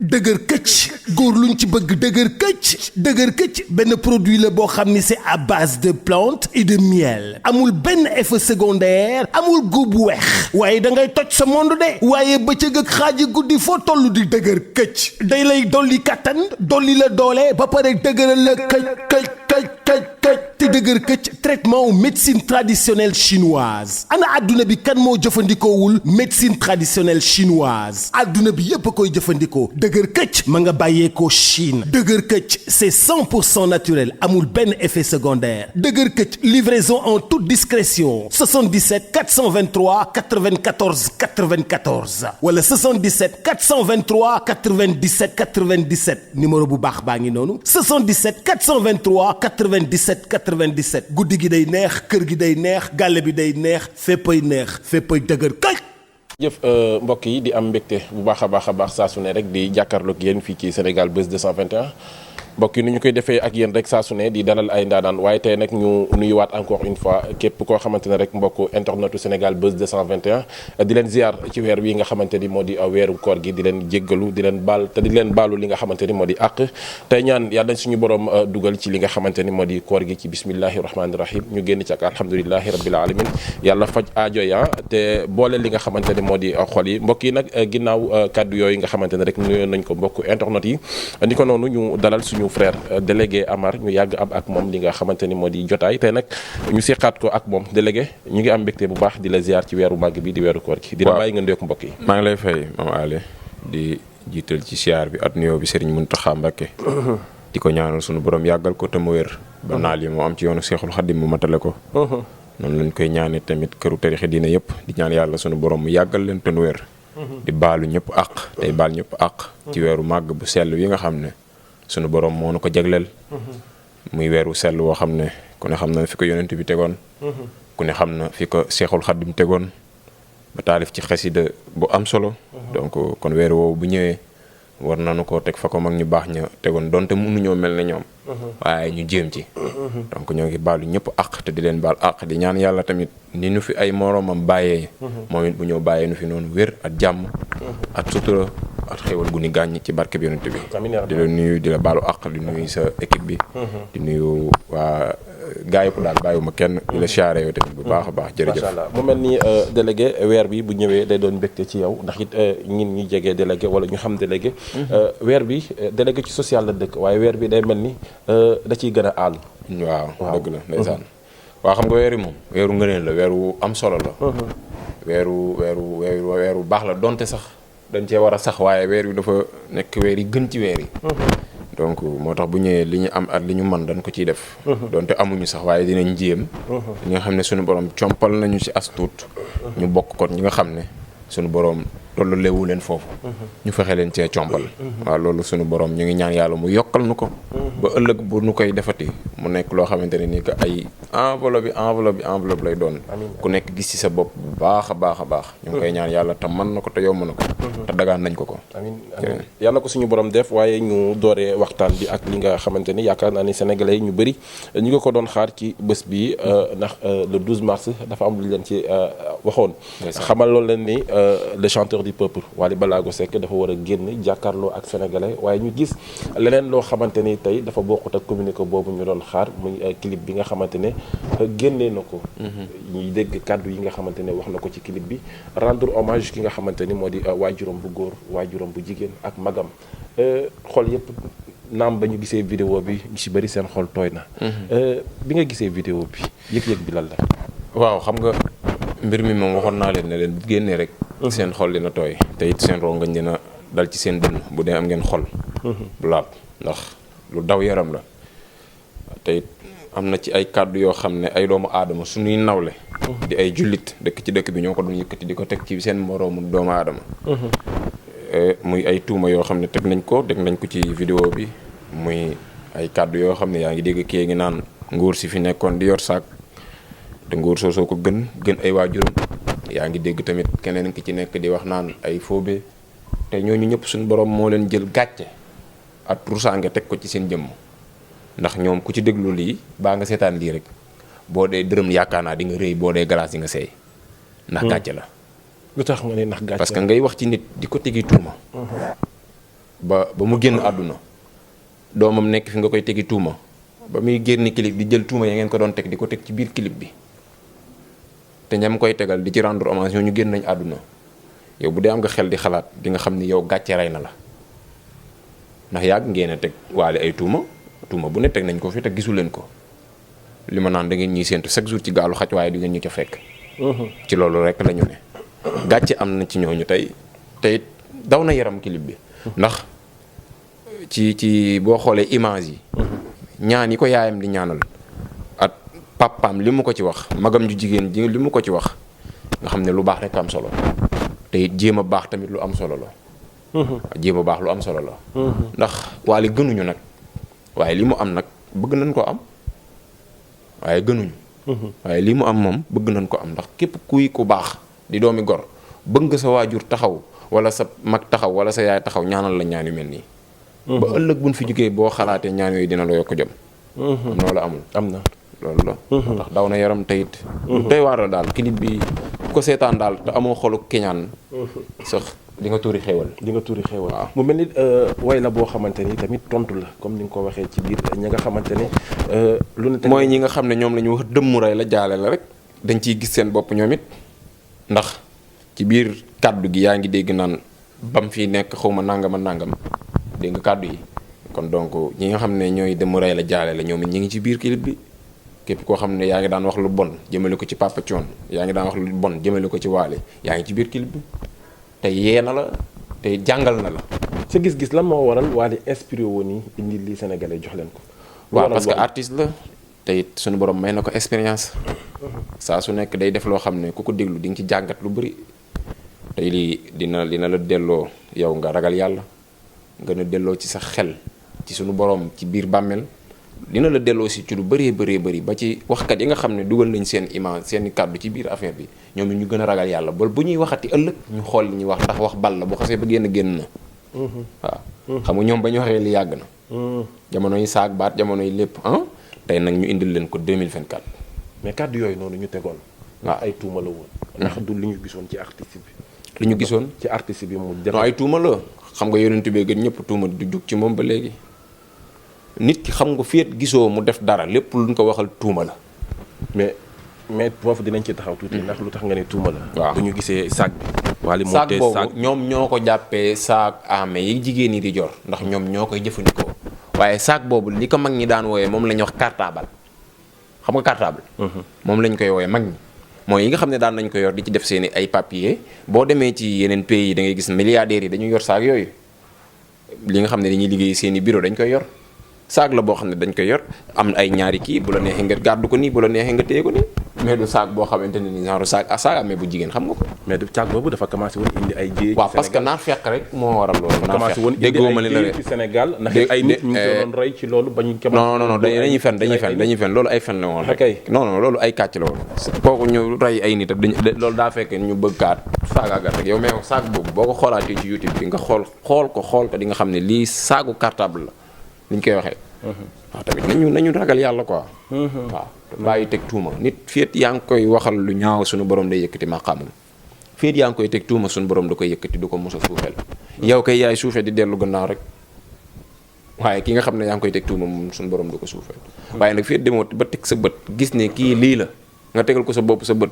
dëgër këcc góor luñ ci bëgg dëgër këcc benn produit la boo xam ni c'est à base de plantes et de miel amul benn effet secondaire amul góob bu weex waaye da ngay toj sa monde de waaye bëccëg ak xaaji guddi foo toll di dëgër këcc day lay dolli kattan dolli la doole ba pare dëgëral la këcc te dëgër këcc traitement médecine traditionnelle chinoise ana adduna bi kan moo jëfandikoowul médecine traditionnelle chinoise adduna bi yépp a koy jëfandikoo dëgër këcc ma nga bàyyeekoo Chine dëgër këcc c'est 100% naturel amul benn effet secondaire dëgër këcc livraison en toute discrétion 77 423 94 94 wala 77 423 97 97 numéro bu baax baa ngi noonu 77 423 97 97 guddi gi day neex kër gi day neex gàlle bi day neex féppay neex féppay dëgër këcc. jëf mbokk yi di am mbégte bu baax a baax saa su ne rek di jàkkaarloog yéen fii ci Sénégal Buzz 221 mbokk yi ni ñu koy defee ak yéen rek saa su ne di dalal ay ndaanaan waaye tey nag ñu nuyuwaat encore une fois képp koo xamante ne rek mbokk internetu Sénégal Buzz 221 di leen ziar ci weer wi nga xamante ni moo di weeru koor gi di leen jéggalu di leen baal te di leen baalu li nga xamante ni moo di àq tey ñaan yàlla suñu borom dugal ci li nga xamante ni moo di koor gi ci bismillahi rahmaani rahim ñu génn ci ak alhamdulilahi rabbil alamin yàlla faj aajo ya te boole li nga xamante ni moo di xol yi mbokk yi nag ginnaaw kàddu yooyu nga xamante ne rek nuyoon nañ ko mbokk internet yi ni ko noonu ñu dalal suñu frère délégué Amar ñu yàgg am ak moom li nga xamante ni moo di jotaay tey nag ñu seqaat ko ak moom délégué ñu ngi am mbégte bu baax di la ziar ci weeru màgg bi di weeru koor gi di la bàyyi nga ndeek mbokk yi maa ngi lay fay Mame Alé di jiital ci siyaar bi at nuyoo bi Serigne Mountakha Mbacké di ko ñaanal suñu borom yàggal ko te mu wér ba naal yi moo am ci yoonu Seexul Xadim mu matale ko noonu lañ koy ñaane tamit këru tarixi diine yëpp di ñaan yàlla suñu borom mu yàggal leen te nu wér di baalu ñëpp àq tey baal ñëpp àq ci weeru màgg bu sell wi nga xam ne sunu borom moo nu ko jagleel muy weeru sell woo xam ne ku ne xam na fi ko yonent bi tegoon ku ne xam na fi ko Seexul Xadim tegoon ba taalif ci xasida bu am solo donc kon weeru woowu bu ñëwee war nañu koo teg fa ko mag ñu baax ña tegoon donte mënuñoo mel ne ñoom waaye ñu jéem ci donc ñoo ngi baalu ñëpp àq te di leen baal àq di ñaan yàlla tamit ni nu fi ay moroomam bàyyee moom it bu ñëw bàyyee nu fi noonu wér ak jàmm ak sutura ak xéwal gu ni gàññ ci barke bi yonent bi di la nuyu di la baalu àq di nuyu sa équipe bi di nuyu waa gaa yëpp daal bàyyiwuma kenn di la siyaare yow tamit bu baax a baax jërëjëf macha allah mu mel ni délégué weer bi bu ñëwee day doon mbégte ci yow ndax it ñin ñi jegee délégué wala ñu xam délégué weer bi délégué ci social la dëkk waaye weer bi day mel ni da ciy gën a àll waaw dëgg la ndeysaan waaw xam nga weer yi moom weeru ngëneel la weeru am solo la weeru baax la donte sax dañ cee war a sax waaye weer wi dafa nekk weer yi gën ci weer yi donc moo tax bu ñëwee li ñu am at li ñu mën dañ ko ciy def donte amuñu sax waaye dinañ jéem ñi nga xam ne suñu borom compal nañu ci as tuut ñu bokk kon ñi nga xam ne suñu borom tollu lewu leen foofu ñu fexe leen cee compal waaw loolu suñu borom ñu ngi ñaan yàlla mu yokkal nu ko ba ëllëg bu nu koy defati mu nekk loo xamante ne ni que ay enveloppe lay doon ku nekk gis ci sa bopp bu baax a baax a baax ñu ngi koy ñaan yàlla te mën na ko te yomb na ko te dagaan nañ ko amiin yàlla ko suñu borom def waaye ñu dooree waxtaan bi ak li nga xamante ni yaakaar naa ni sénégalais yi ñu bëri ñu ngi ko doon xaar ci bés bi ndax le 12 mars dafa am lu leen ci waxoon xamal loolu leen ni le chanteur du peuple Wally Ballago Seck dafa war a génn jàkkaarloo ak sénégalais waaye ñu gis leneen loo xamante ni tey dafa bokkut ak communiqué boobu ñu doon xaar muy clip bi nga xamante ne génnee na ko ñuy dégg kàddu yi nga xamante ne wax na ko ci clip bi rendre hommage ki nga xamante ni moo di waajuram bu góor waajuram bu jigéen ak magam xol yëpp naam ba ñu gisee vidéo bi ñu si bëri seen xol tooy na bi nga gisee vidéo bi yëg-yëg bi lan la waaw xam nga mbir mi moom waxoon naa leen ne leen bu génnee rek seen xol dina tooy te it seen rongañ dina dal ci seen dënn bu dee am ngeen xol bu laab ndax lu daw yaram la te it am na ci ay kàddu yoo xam ne ay doomu aadama suñuy nawle di ay jullit dëkk ci dëkk bi ñoo ko doon yëkkati di ko teg ci seen moroomu doomu aadama muy ay tuuma yoo xam ne teg nañ ko ci vidéo bi muy ay kàddu yoo xam ne yaa ngi dégg kii ngi naan nguur si fi nekkoon di yor saak te nguur soosoo ko gën ay waajuram yaa ngi dégg tamit keneen ki ci nekk di wax naan ay foobe te ñooñu ñëpp suñu borom moo leen jël gàcce ak rusaange teg ko ci seen jëmm ndax ñoom ku ci déglu lii baa nga seetaan lii rek boo dee dërëm yaakaar naa di nga rëy boo dee galaas di nga seey ndax gàcce la lu tax nga ne ndax gàcce parce que ngay wax ci nit di ko tegi tuuma ba mu génn àdduna doomam nekk fi nga koy tegi tuuma ba muy génn clip di jël tuuma ya ngeen ko doon teg di ko teg ci biir clip bi te ñam koy tegal di ci rendre hommage ñu génn nañ àdduna yow bu dee am nga xel di xalaat di nga xam ni yow gàcce rey na la ndax yàgg ngeen a teg waale ay tuuma bu ne teg nañ ko fi te gisu leen ko li ma naan da ngeen ñuy séentu chaque jour ci gaalu xaj waaye di ngeen ñu ca fekk. ci loolu rek la ñu ne gàcce am na ci ñooñu tey daw na yaram clip bi ndax ci boo xoolee image yi ñaan yi ko yaayam di ñaanal at papaam li mu ko ci wax magam ju jigéen ji li mu ko ci wax nga xam ne lu baax rek am solo te it jéem a baax tamit lu am solo la jéem a baax lu am solo la ndax waale gënuñu nag waaye li mu am nag bëgg nañ ko am waaye gënuñu waaye li mu am moom bëgg nañ ko am ndax képp kuy ku baax di doomi gor bëgg nga sa waajur taxaw wala sa mag taxaw wala sa yaay taxaw ñaanal la ñaan yu mel nii ba ëllëg buñ fi jógee boo xalaatee ñaan yooyu dina la yokk jom loolu amul am na loolu la ndax daw na yaram tayit doy waar la daal clip bi ko seetaan daal te amoo xolu keñaan sax di nga tuuri xéewal waaw mu mel ni way la boo xamante ni tamit tontu la comme ni nga ko waxee ci biir ñi nga xamante ne lu ne mooy ñi nga xam ne ñoom la ñu wax dëmmu rey la jaale la rek dañ ciy gis seen bopp ñoom it ndax ci biir kàddu gi yaa ngi dégg naan bam fii nekk xawma nangam a nangam dégg nga kàddu yi kon donc ñi nga xam ne ñooy dëmmu rey la jaale la ñoom it ñi ngi ci biir clip bi képp koo xam ne yaa ngi daan wax lu bon jëmale ko ci Papa Thione yaa ngi daan wax lu bon jëmale ko ci Wally yaa ngi ci biir clip bi te yee na la te jàngal na la. sa gis-gis lan moo waral Wally inspiré woon ni indi lii Sénégalais jox leen ko. waaw parce que artiste la te it suñu borom may na ko expérience. saa su nekk day def loo xam ne ku ko déglu di nga ci jàngat lu bëri. tey lii dina la delloo yow nga ragal yàlla nga ne delloo ci sa xel ci suñu borom ci biir bàmmeel dina la delloo si ci lu bëree bëri ba ci waxkat yi nga xam ne dugal nañ seen image seen kàddu ci biir affaire bi ñoom ñu gën a ragal yàlla ba bu ñuy waxati ëllëg ñu xool li ñuy wax ndax wax bal la bu xasee ba génn na waaw xam nga ñoom ba ñu waxee li yàgg na jamono yi saag baat jamono yi lépp tey nag ñu indil leen ko 2024 mais kàddu yooyu noonu ñu tegoon waaw ay tuuma la woon ndax du li ñu gisoon ci artiste bi li ñu gisoon ci artiste bi mu non ay tuuma la xam nga yonent bi gën ñëpp tuuma du jug ci moom ba léegi nit ki xam nga féet gisoo mu def dara lépp luñ ko waxal tuuma la mais foofu dinañ ci taxaw tuuti ndax lu tax nga ne tuuma la waaw bu ñu gisee sac bi Wally sac monté boobu sac ñoom ñoo ko jàppee sac ame yi jigéen ñi di jor ndax ñoom ñoo koy jëfandikoo waaye sac boobu li ko mag ñi daan wooyee moom la ñuy wax cartable xam nga cartable moom lañ koy wooyee mag ñi mooy yi nga xam ne daan nañ ko yor di ci def seeni ay papier boo demee ci yeneen pays yi da ngay gis milliardaires yi dañuy yor saak yooyu li nga xam ne dañuy liggéey seeni bureau dañ koy yor saak la boo xam ne dañ koy yor am ay ñaari kii bu la neexee nga gàddu ko nii bu la neexee nga téye ko nii mais du saak boo xamante ne ni genre saak amee bu jigéen xam nga ko mais du sac boobu dafa commencé woon indi ay jéey waaw parce que naa fekk rek moo waral loolu commencé woon indi ay jéey ci Sénégal ndax ay nit ñu ngi doon roy ci loolu ba ñu non dañuy fen loolu ay fen la woon rek non loolu ay kàcc la woon kooku ñu rey ay nit loolu daa fekk ñu bëgg kaat saagaagat rek yow mais saak boobu boo ko xoolaatee ci YouTube bi nga xool ko di nga xam ne lii saagu cartable la li ñu koy waxee waaw tamit nañu ragal yàlla quoi waaw bàyyi teg tuuma nit féet yaa ngi koy waxal lu ñaaw suñu borom day yëkkati maqaamam féet yaa ngi koy teg tuuma suñu borom da koy yëkkati du ko mos a suufeel yow kay yaay suufee di dellu gannaaw rek waaye ki nga xam ne yaa ngi koy teg tuuma moom suñu borom du ko suufeel waaye nag féet demoo ba teg sa bët gis ne kii lii la nga tegal ko sa bopp sa bët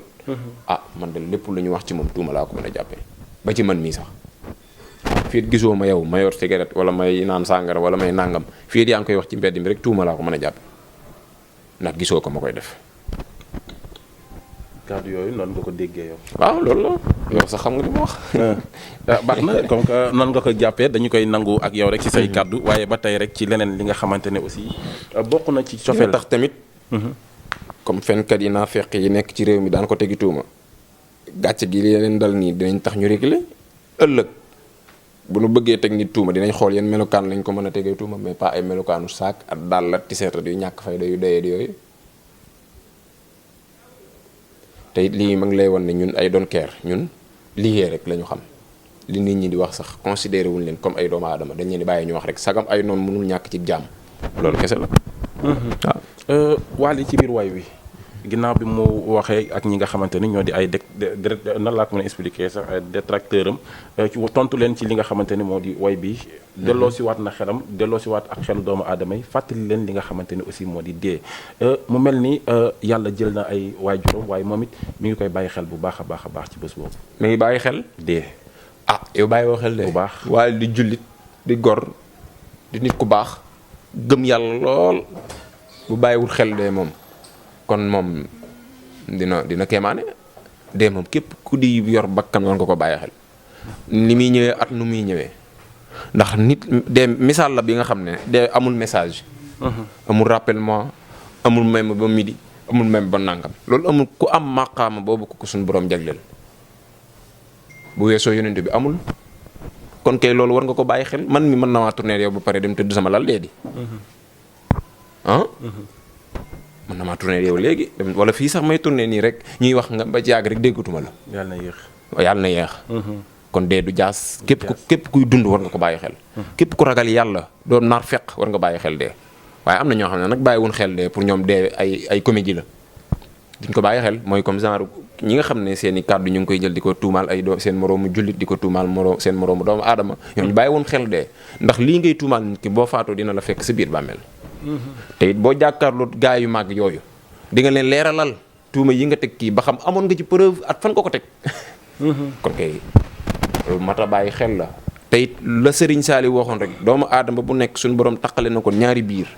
man de lépp lu ñu wax ci moom tuuma laa ko mën a jàppee ba ci man mii sax fiit gisoo ma yow ma yor cigarette wala may naan sàngara wala may nàngam fiit yaa ngi koy wax ci mbedd mi rek tuuma laa ko mën a jàppe ndax gisoo ko ma koy def kàddu yooyu noonu nga ko déggee yow waaw loolu la yow sax xam nga li ma wax baax na comme que noonu nga ko jàppee dañu koy nangu ak yow rek ci say kàddu waaye ba tey rek ci leneen li nga xamante ne aussi bokk na ci cofeel tax tamit comme fenkat yi naa fekk yi nekk ci réew mi daan ko tegi tuuma gàcce gi li leen dal nii dinañ tax ñu réglé ëllëg bu nu bëggee teg nit tuuma dinañ xool yan melokaan lañ ko mën a tegee tuuma mais pas ay melokaanu saak ak daal la tiseet yu ñàkk fayda yu doyee di yooyu te it lii ma ngi lay wan ne ñun ay doon keer ñun liggéey rek la ñu xam li nit ñi di wax sax considéré wuñ leen comme ay doomu aadama dañ leen di bàyyi ñu wax rek sagam ay noonu mënul ñàkk ci jàmm loolu kese la waaw Wally ci biir way wi ginnaaw bi mu waxee ak ñi nga xamante ni ñoo di ay nan laa ko mën a expliquer sax ay détracteur am ci tontu leen ci li nga xamante ni moo di way bi delloo si waat na xelam delloo si waat ak xelu doomu aadama yi fàttali leen li nga xamante ni aussi moo di dee mu mel ni yàlla jël na ay waajuram waaye moom it mi ngi koy bàyyi xel bu baax a baax a baax ci bés boobu. mi ngi bàyyi xel dee. yow bàyyi woo xel de bu baax waaye di jullit di gor di nit ku baax gëm yàlla lool bu bàyyiwul xel de moom kon moom dina kéemaane de moom képp ku di yor bakkan war nga ko bàyyi xel ni muy ñëwee at nu muy ñëwee ndax nit de misaal la bi nga xam ne de amul message amul rappellement amul même ba midi amul même ba nangam loolu amul ku am maqaama boobu ko suñu borom jagleel bu weesoo yonent bi amul kon kay loolu war nga ko bàyyi xel man mi mën na maa tourner yow ba pare dem tëdd sama lal dee di mën na maa tourner yow léegi dem wala fii sax may tourner nii rek ñuy wax nga ba ci yàgg rek déggatuma la yàlla na yéex kon dee du jaas képp kuy dund war nga ko bàyyi xel képp ku ragal yàlla doon nar feq war nga bàyyi xel dee waaye am na ñoo xam ne nag bàyyiwun xel dee pour ñoom dee ay comédie la duñ ko bàyyi xel mooy comme genre ñi nga xam ne seen i kàddu ñu ngi koy jël di ko tuumaal ay seen moroomu jullit di ko tuumaal seen moroomu doomu aadama ñoom ñu bàyyiwun xel dee ndax lii ngay tuumaal nit ki boo faatoo dina la fekk sa biir bàmmeel te it boo jàkkaarloo gaa yu màgg yooyu di nga leen leeralal tuuma yi nga teg kii ba xam amoon nga ci preuve at fan ko teg kon kay loolu mat a bàyyi xel la te it la Serigne Saliou waxoon rek doomu aadama bu nekk suñu borom taqale na ko ñaari biir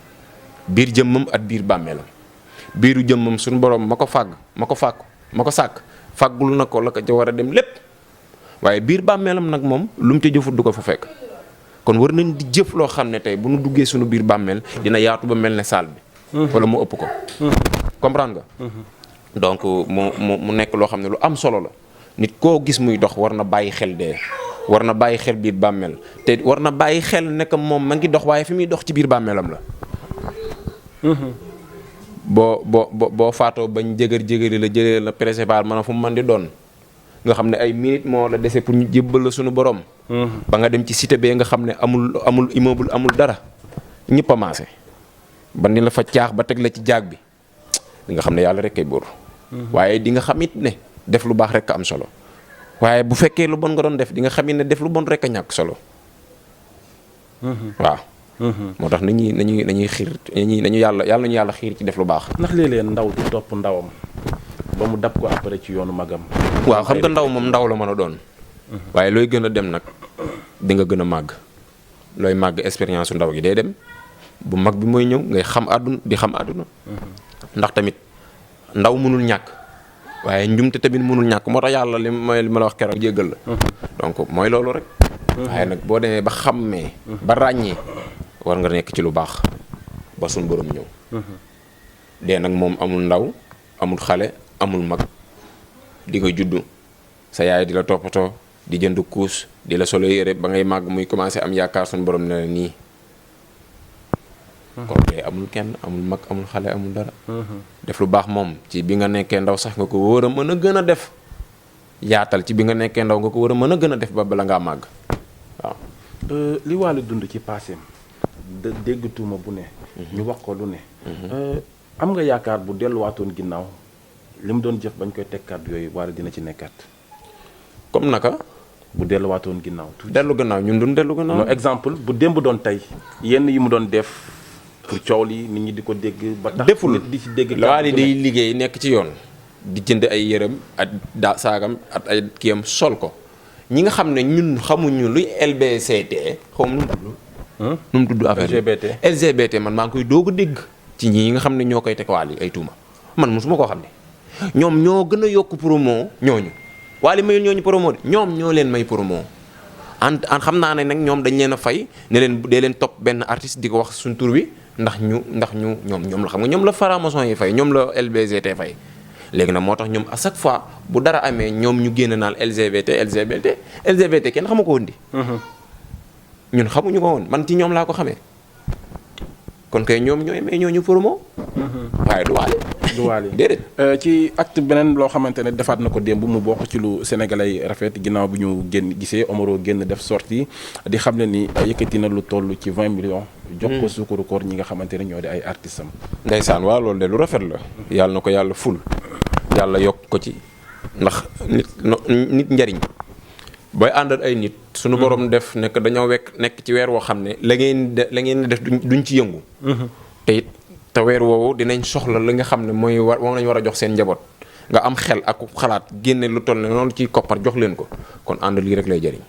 jëmmam ak biir bàmmeelam biiru jëmmam suñu borom ma ko sàkk fàggul na ko la ko ca war a dem lépp waaye biir bàmmeelam nag moom lu mu ca jëfut du ko fa fekk kon war nañ di jëf loo xam ne tey bu nu duggee suñu biir bàmmeel dina yaatu ba mel ne saal bi wala mu ëpp ko comprendre nga donc mu nekk loo xam ne lu am solo la nit koo gis muy dox war na bàyyi xel dee war na bàyyi xel biir bàmmeel te war na bàyyi xel ne que moom ma ngi dox waaye fi muy dox ci biir bàmmeelam la boo faatoo bañ jëgëri la jëlee la principal man a fu mu mën di doon nga xam ne ay minutes moo la dese pour ñu jébbal la suñu borom ba nga dem ci cité bee nga xam ne amul immeuble amul dara ñëpp a maase ba ni la fa caax ba teg la ci jaag bi di nga xam ne yàlla rek kay buur waaye di nga xam it ne def lu baax rek a am solo waaye bu fekkee lu bon nga doon def di nga xam ne def lu bon rek a ñàkk solo waaw moo tax nañuy xiir nañu yàlla xiir ci def lu baax. ndax léeg-léeg ndaw du topp ndawam ba mu dab ko après ci yoonu magam. waaw xam nga ndaw moom ndaw la mën a doon. waaye looy gën a dem nag di nga gën a màgg looy màgg expérience su ndaw gi day dem bu mag bi mooy ñëw ngay xam àdduna ndax tamit ndaw mënul ñàkk waaye njumte tamit mënul ñàkk moo tax yàlla li ma la wax keroog jéggal la. donc mooy loolu rek. waaye nag boo demee ba xàmmee ba ràññee war nga nekk ci lu baax ba suñ borom ñëw dee nag moom amul ndaw amul xale amul mag di nga juddu sa yaay di la toppatoo di jënd kuus di la solo yére ba ngay màgg muy commencé am yaakaar suñ borom ne la nii kon dee amul kenn amul mag amul xale amul dara def lu baax moom ci bi nga nekkee ndaw sax nga ko war a mën a gën a def yaatal ci bi nga nekkee ndaw nga ko war a mën a gën a def ba bala ngaa màgg waaw li Wally dund ci passé dégg tuuma bu ne ñu wax ko lu ne am nga yaakaar bu delluwaatoon ginnaaw li mu doon jëf bañ koy tekkaat yooyu Wally dina ci nekkaat comme naka bu delluwaatoon ginnaaw dellu gannaaw ñun duñ dellu gannaaw non exemple bu démb doon tey yenn yi mu doon def pour coow li nit ñi di ko dégg ba tax deful nit di ci dégg Wally day liggéey nekk ci yoon di jënd ay yërëm ak saagam ak ay kiyam sol ko ñi nga xam ne ñun xamuñu luy LBCT xaw ma nu mu tudd affaire LGBT man maa ngi koy doog a dégg ci ñi nga xam ne ñoo koy teg Wally ay tuuma man mosuma koo xam ne ñoom ñoo gën a yokk promo ñooñu Wally mayul ñooñu promo de ñoom ñoo leen may promo an xam naa ne nag ñoom dañ leen a fay ne leen dee leen topp benn artiste di ko wax suñ tur wi ndax ñoom la xam nga ñoom la franc-maçon yi fay ñoom la LBCT fay léegi nag moo tax ñoom à chaque fois bu dara amee ñoom ñu génn naan LGBT kenn xamu ko woon di ñun xamuñu ko woon man ci ñoom laa ko xamee kon kay ñoom ñooy may ñooñu promo waaye du Wally du Wally déedéet. ci acte beneen loo xamante ne defaat na ko démb mu bokk ci lu sénégalais rafet ginnaaw bi ñu génn gisee Omaro génn def sortie di xam ne ni yëkkati na lu toll ci 20 millions. jox ko sukkaru koor ñi nga xamante ne ñoo di ay artistes am. ndeysaan waaw loolu de lu rafet la. yàlla na ko yàlla ful. yàlla yokk ko ci ndax nit njariñ booy àndal ay nit. suñu borom def nekk dañoo nekk ci weer woo xam ne la ngeen def duñ ci yëngu. te weer woowu dinañ soxla li nga xam ne moom lañ war a jox seen njaboot nga am xel ak xalaat génne lu toll ne noonu ciy koppar jox leen ko kon ànd lii rek lay jëriñ.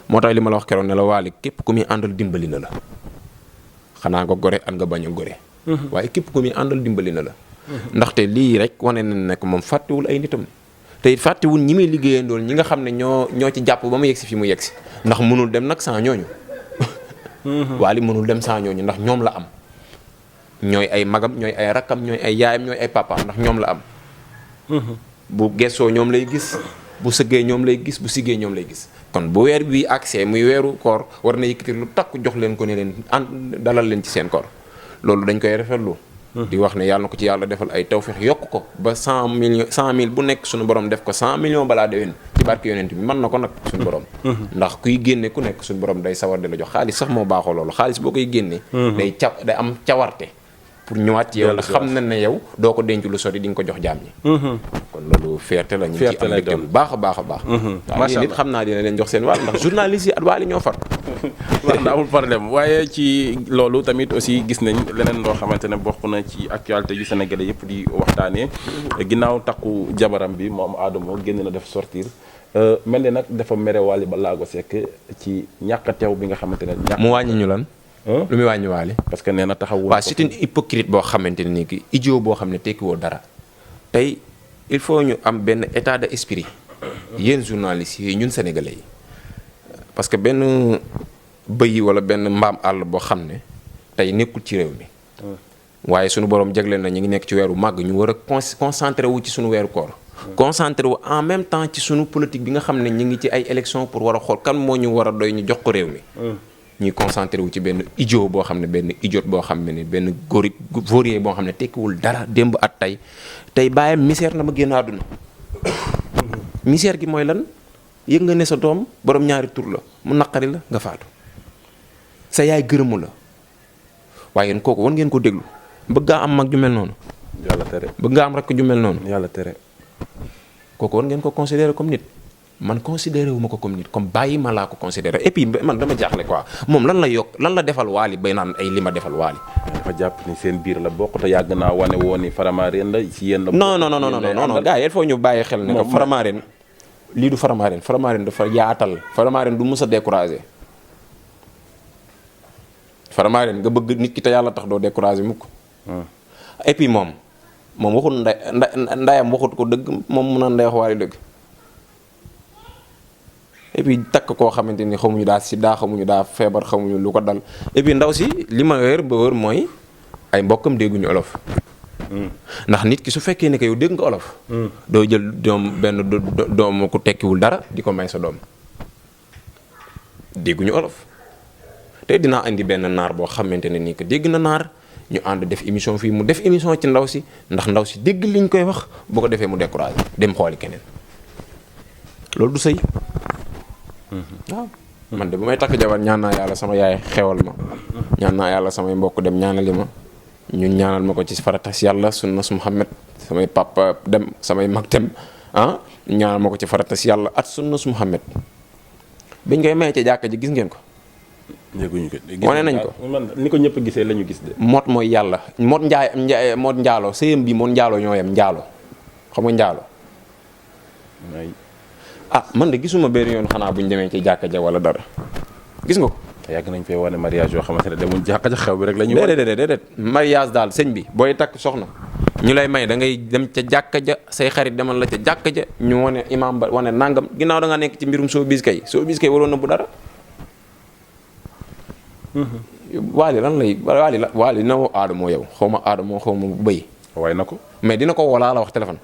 moo tax li ma la wax keroon ne la Wally képp ku muy àndal dimbali na la xanaa nga gore ak nga bañ a gore. waaye képp ku muy àndal dimbali na la. ndaxte lii rek wane na nekk moom fàttewul ay nitam. te it fàttewul ñi muy liggéeyandool ñi nga xam ne ñoo ci jàpp ba mu yegsi fi mu yegsi ndax mënul dem nag sans ñooñu. Wally mënul dem sans ñooñu ndax ñoom la am. ñooy ay magam ñooy ay rakkam ñooy ay yaayam ñooy ay papaam ndax ñoom la am. bu gessoo ñoom lay gis bu sëggee ñoom lay gis bu siggee ñoom lay gis kon bu weer bi accès muy weeru koor war na yëkkati lu takk jox leen ko ne leen dalal leen ci seen koor loolu dañ koy rafetlu. di wax ne yàlla na ko ci yàlla defal ay tawfeex yokk ko ba 100 000 bu nekk suñu borom def ko 100 millions balaa déwén ci barke yonent bi mën na ko nag suñu borom. ndax kuy génne ku nekk suñu borom day sawar di la jox xaalis sax moo baaxoo loolu xaalis boo koy génnee. day am cawarte. pour ñëwaat ci yow la xam na ne yow doo ko denc lu sori di nga ko jox jaam ñi. kon loolu fierté la ñu ci am mbégte bu baax a baax a baax. macha allah nit xam naa dina leen jox seen wàll ndax journaliste yi at Wally ñoo far. wax na amul problème waaye ci loolu tamit aussi gis nañ leneen loo xamante ne bokk na ci actualité yu sénégalais yëpp di waxtaanee ginnaaw takku jabaram bi moom Adamo génn na def sortir mel ni nag dafa mere Wally Ballago Seck ci ñàkk a teew bi nga xamante ne. mu wàññi ñu lan. lu muy wàññi Wally parce que nee na taxawul. waaw c'est une hypocrite boo xamante ne nii ki idiot boo xam ne tekkiwoo dara tey il faut ñu am benn état d'esprit yéen journalistes yi ñun sénégalais yi parce que benn bëy wala benn mbaam àll boo xam ne tey nekkul ci réew mi. waaye sunu borom jagleel na ñu ngi nekk ci weeru màgg ñu war a concentré wu ci sunu weeru koor. concentré wu en même temps ci sunu politique bi nga xam ne ñu ngi ci ay élections pour war a xool kan moo ñu war a doy ñu jox ko réew mi. ñuy concentré wu ci benn idiot boo xam ne benn idiot boo xam ne benn vaurien boo xam ne tekkiwul dara démb at tey bàyyam misère na ma génn àdduna. misère gi mooy lan yëg nga ne sa doom borom ñaari tur la mu naqari la nga faatu sa yaay gërëmu la waaye yéen kooku war ngeen ko déglu bëgg ngaa am mag ju mel noonu. yàlla tere bëgg nga am rakk ju mel noonu. yàlla tere kooku war ngeen ko considérer comme nit. man considéré wu ma ko comme nit comme bàyyi ma laa ko considéré et puis man dama jaaxle quoi moom lan la yokk lan la defal Wally bay naan ay li ma defal Wally. dafa jàpp ni seen biir la bokk te yàgg naa wane woon ni Faramareen la ci yéen la. non gars yi il faut ñu bàyyi xel ne que Faramareen lii du Faramareen dafa yaatal Faramareen du mus a découragé Faramareen nga bëgg nit ki te yàlla tax doo découragé mukk et puis moom waxul ndayam waxut ko dëgg moom mun a ndey wax Wally dëgg. et puis takk koo xamante ni xamuñu daa sida xamuñu daa feebar xamuñu lu ko dal et puis ndaw si li ma wér ba wër mooy ay mbokkam dégguñu olof. ndax nit ki su fekkee ne que yow dégg nga olof. doo jël benn doom ku tekkiwul dara di ko may sa doom dégguñu olof. te dinaa indi benn naar boo xamante ne nii que dégg na naar ñu ànd def émission fii mu def émission ci ndaw si ndax ndaw si dégg liñ koy wax boo ko defee mu découragé dem xooli keneen loolu du sëy. waaw man de bu may takk jabar ñaan naa yàlla sama yaay xewal ma ñaan naa yàlla samay mbokk dem ñaanali ma ñun ñaanal ma ko ci faratas yàlla sunnas Muhammad samay papa dem samay mag dem ñaanal ma ko ci faratas yàlla at sunnas Muhammad biñ koy maye ci jàkka ji gis ngeen ko. yëguñu ko wane nañ ko man ni ko ñëpp gisee la ñu gis de. moot mooy yàlla moot moot njaaloo sëyam bi moot njaaloo ñoo yem njaaloo xam nga njaaloo. Man de gisuma benn yoon xanaa bu ñu demee ci jàkka ja wala dara gis nga ko. yàgg nañ fee wane mariage yoo xamante ne demul jàkka ja xew bi rek la ñuy. déedéet mariage daal sëñ bi booy takk soxna ñu lay may da ngay dem ca jàkka ja say xarit demal la ca jàkka ja ñu wane imam ba wane nangam ginnaaw da nga nekk ci mbirum showbiz kay waroon na bu dara. Wally lan lay Wally na woo Adamo yow xaw ma Adamo xaw ma bëy. waaye na ko. mais dina ko wolaa la wax téléphone.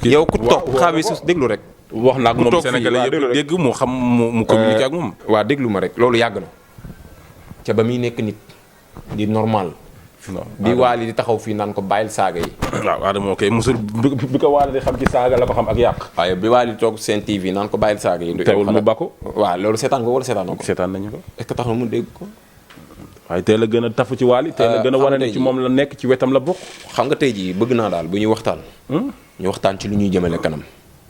yow ku toog xaawi su déglu rek. wax na ak moom Sénégalais yëpp dégg mu xam mu communiquer ak moom. waaw déglu ma rek loolu yàgg na ca ba muy nekk nit di normal bi Wally di taxaw fii naan ko bàyyil saaga yi. waaw Adama kay musul bi ko Wally di xam ci saaga la ko xam ak yàq. waaye bi Wally toog seen TV naan ko bàyyil saaga yi. teewul mu bakku. waaw loolu seetaan ko wala seetaanoo ko. seetaan nañu ko. est-ce que tax na mu dégg ko. waaye tey la gën a tafu ci Wally. tey la gën a wane ne ci moom la nekk ci wetam la bokk. xam nga tey jii bëgg naa daal bu ñuy waxtaan. ñu waxtaan ci lu ñuy jëmale kanam.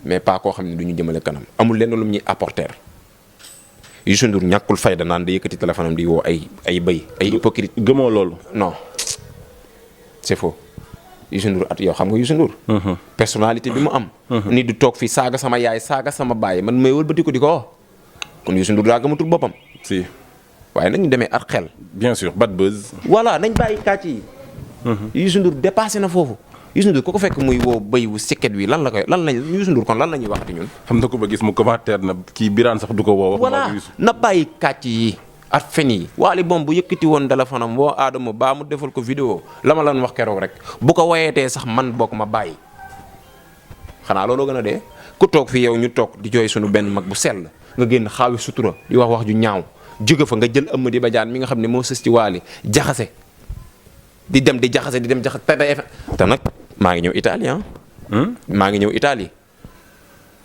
mais pas koo xam ne du ñu jëmale kanam. amul lenn lu mu ñuy apporter. Youssou Ndour ñàkkul fayda naan di yëkkati téléphone am di woo ay bëy ay hypocrite. gëmoo loolu. non c'est faux. Youssou Ndour at yow xam nga Youssou Ndour. personnalité bi mu am. nit du toog fii saaga sama yaay saaga sama baay man may wëlbati ko di ko wax. kon Youssou Ndour daa gëmatul boppam. si. waaye nañu demee at xel. bien sûr bad buzz. voilà nañ bàyyi kàcc yi. Youssou Ndour dépassé na foofu. Youssou Ndour ku ko fekk muy woo bëy wu sikket wi lan lañ Youssou Ndour kon lan la ñuy waxati ñun. xam na ko ba gis mu commentaire na kii Birane sax du ko woo. voilà na bàyyi kàcc yi at fen yi. Wally moom bu yëkkati woon téléphone am woo Adama baa mu defal ko vidéo la ma lan wax keroog rek bu ko woyeetee sax man bokk ma bàyyi. xanaa looloo gën a dee ku toog fi yow ñu toog di jooy suñu benn mag bu sell nga génn xaawi sutura di wax ju ñaaw jóge fa nga jël Amady Badiane mi nga xam ne moo sës ci Wally jaxase. di dem jaxase te nag maa ngi ñëw Italie maa ngi ñëw Italie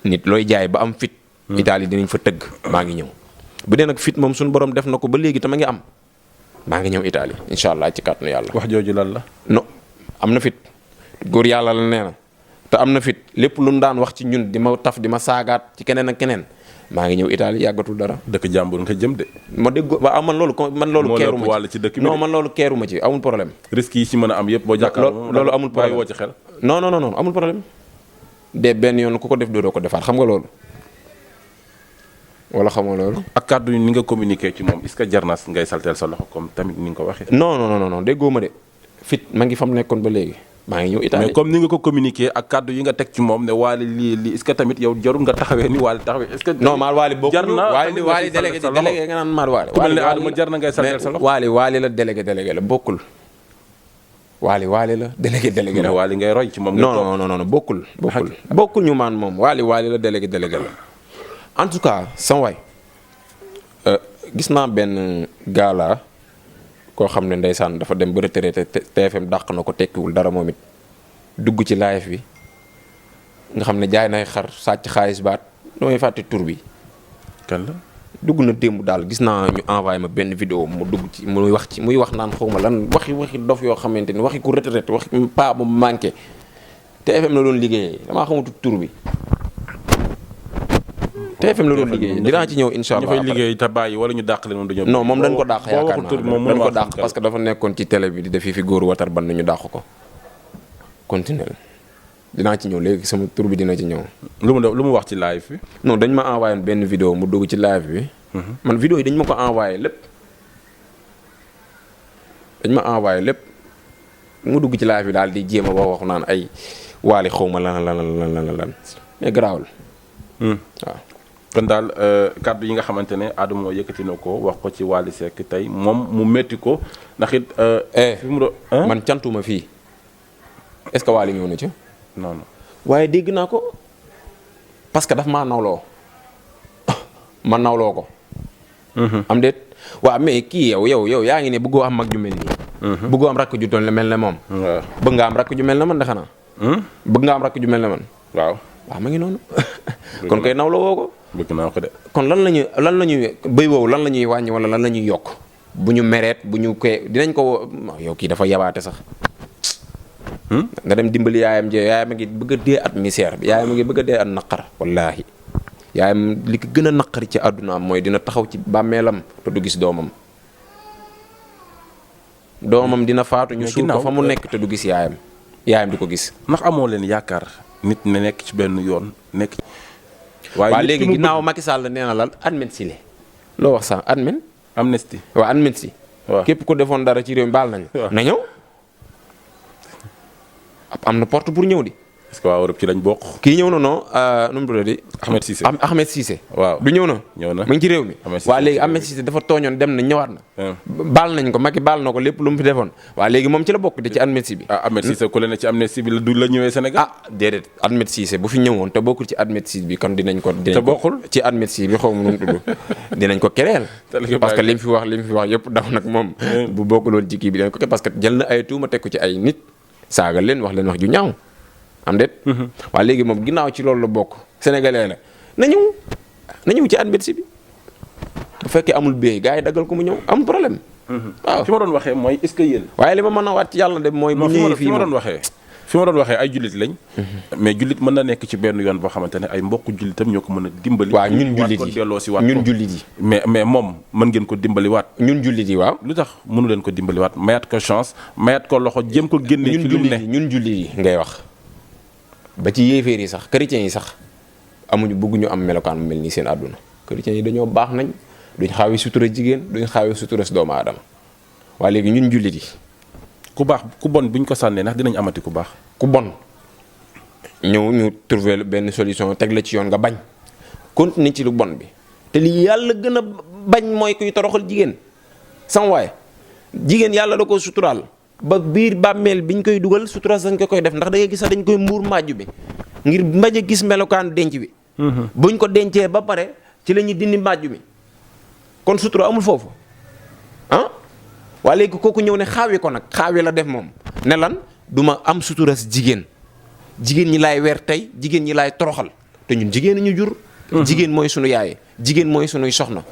nit looy jaay ba am fit. Italie dinañ fa tëgg maa ngi ñëw. bu dee nag fit moom suñu borom def na ko ba léegi te ma ngi am maa ngi ñëw Italie incha allah ci kàttanu yàlla. wax jooju lan la. non am na fit góor yàlla la nee na te am na fit lépp lu mu daan wax ci ñun di ma taf di ma saagaat ci keneen ak keneen maa ngi ñëw Italie yàggatul dara. dëkk jàmbur nga jëm de. ma dégg waaw man loolu keeru ma ci dëkk bi non man loolu keeru ma ci amul problème. risques yi ci mën a am yëpp boo jàkkaarloo. loolu amul problème woo ci xel. non amul problème. de benn yoon ku ko def doo ko defaat xam nga loolu. wala xamoo loolu. ak kàddu yi ni nga communiqué ci moom est-ce que jar na ngay salteel sa loxo comme tamit ni nga ko waxee. non déggoo ma de fit ma ngi fam nekkoon ba léegi. maa ngi ñëw Italie mais comme ni nga ko communiqué ak kàddu yi nga teg ci moom ne Wally lii est-ce que tamit yow jarul nga taxawee ni Wally taxawee est-ce que. non maa Wally bokk jar na Wally délégué nga naan maa Wally. ku mel ne Adama jar na ngay salteel sa loxo. Wally la délégué la bokkul. Wally la délégué la. mais Wally ngay roy ci moom. non bokkul ñu maan moom Wally la délégué la. en tout cas sama waay gis naa benn gala koo xam ne ndeysaan dafa dem ba retraité TFM dàq na ko tekkiwul dara moom it dugg ci live bi nga xam ne jaay nay xar sàcc xaalis baat damay fàtte tur bi. kan la. dugg na démb daal gis naa ñu envoyé ma benn vidéo mu dugg ci muy wax naan xawma lan waxi dof yoo xamante ni waxi ku retraité waxi paa bu manqué TFM la doon liggéeyee damaa xamatu tur bi. TFM la doon liggéey dinaa ci ñëw incha allah. ñu fay liggéey te bàyyi wala ñu dàq leen moom dañoo. non moom dañ ko dàq yaakaar naa dañ ko dàq parce que dafa nekkoon ci télé bi di def fi góor watar ban ñu dàq ko. continuer dinaa ci ñëw léegi sama tur bi dina ci ñëw. lu mu wax ci live bi. non dañ ma envoyé benn vidéo mu dugg ci live bi. man vidéo yi dañ ma ko envoyé lépp. mu dugg ci live bi daal di jéem a wax naan ay Wally xaw ma lan mais garaawul. waaw. kon daal kàddu yi nga xamante ne Adama yëkkati na ko wax ko ci Wally Seck tey moom mu metti ko ndax it. fi mu doon man cantuma fii est-ce que Wally ñëw na ci. non. waaye dégg naa ko parce que daf maa nawloo ma nawloo ko. am déet waaw mais kii yow yaa ngi ne bëggoo am mag ju mel nii. bëggoo am rakk ju toll mel ne moom. waaw bëgg nga am rakk ju mel ne man de xanaa. bëgg nga am rakk ju mel ne man. waaw ma ngi noonu. kon koy nawloo woo ko. bëgg naa ko de. kon lan la ñuy bëy woowu lan la ñuy wàññi wala lan la ñuy yokk bu ñu mereet bu ñu koy dinañ ko yow kii dafa yabaate sax. nga dem dimbali yaayam yaayam a ngi bëgg a dee at misère bi yaayam a ngi bëgg a dee at naqar wallaahi yaayam li ko gën a naqari ci àddunaam mooy dina taxaw ci bàmmeelam te du gis doomam dina faatu ñu suul ko fa mu nekk te du gis yaayam du ko gis. ndax amoo leen yaakaar nit ne nekk ci benn yoon nekk. waaye léegi ginnaaw Macky Sall nee na lan admin si le loo wax sax admin. amnistie waaw amnistie. waaw képp ko defoon dara ci réew mi baal nañu. na ñëw am na porte pour ñëw di. parce que waa Europe ci lañ bokk. kii ñëw na non nu mu tuddati. Ahmed Cissé. waaw du ñëw na. ñëw na mu ngi ci réew mi. waa léegi Ahmed Cissé dafa tooñoon dem na ñëwaat na. baal nañ ko Macky baal na ko lépp lu mu fi defoon. waa léegi moom ci la bokk de ci amnistie bi. Ahmed Cissé ku leen ci amnistie bi du la ñëwee Sénégal. déedéet Ahmed Cissé bu fi ñëwoon te bokkul ci amnistie bi kon dinañ ko. te bokkul ci amnistie bi xaw ma nu mu tudd dinañ ko kereel. parce que li mu fi wax yëpp daw nag moom. bu bokkuloon ci kii bi dinañ ko parce que jël na ay tuuma teg ko ci ay nit saaga leen wax leen wax ju ñaaw am déet. waaye léegi moom ginnaaw ci loolu la bokk sénégalais la na ñëw ci amnistie bi bu fekkee amul bee gars yi daggal ko mu ñëw amul problème. waaw fi ma doon waxee mooy est-ce que yéen. waaye li ma mën a waat ci yàlla de mooy. bu ñëwee fii fi ma doon waxee ay jullit lañ. mais jullit mën na nekk ci benn yoon boo xamante ne ay mbokku jullitam ñoo ko mën a dimbali. waaw ñun jullit yi mais moom mën ngeen ko dimbali waat. ñun jullit yi waaw. lu tax mënu leen ko dimbali waat mayaat ko chance mayaat ko loxo jéem ko génne. ci lu mu ne ñun jullit yi ngay wax. ba ci yéeféer yi sax chrétiens yi sax amuñu bëgguñu am melokaan mu mel nii seen àdduna chrétiens yi dañoo baax nañ duñ xaawi sutura jigéen duñ xaawi sutura si doomu aadama waaye léegi ñun jullit yi. ku baax ku bon buñ ko sànnee ndax dinañ amati ku baax. ku bon ñëw ñu trouver benn solution teg la ci yoon nga bañ continuer ci lu bon bi te li yàlla gën a bañ mooy kuy toroxal jigéen sama waaye jigéen yàlla da ko suturaal. ba biir bàmmeel biñ koy dugal sutura dañ ko koy def ndax da ngay gis sax dañ koy muur màjju bi ngir mbañ a gis melokaanu denc bi. buñ ko dencee ba pare ci la ñuy dindi màjju bi kon sutura amul foofu waa léegi kooku ñëw ne xaawi ko nag xaawi la def moom ne lan du ma am sutura si jigéen ñi laay weer tey jigéen ñi laay toroxal te ñun jigéen ñu jur. jigéen mooy sunu yaay jigéen mooy sunuy soxna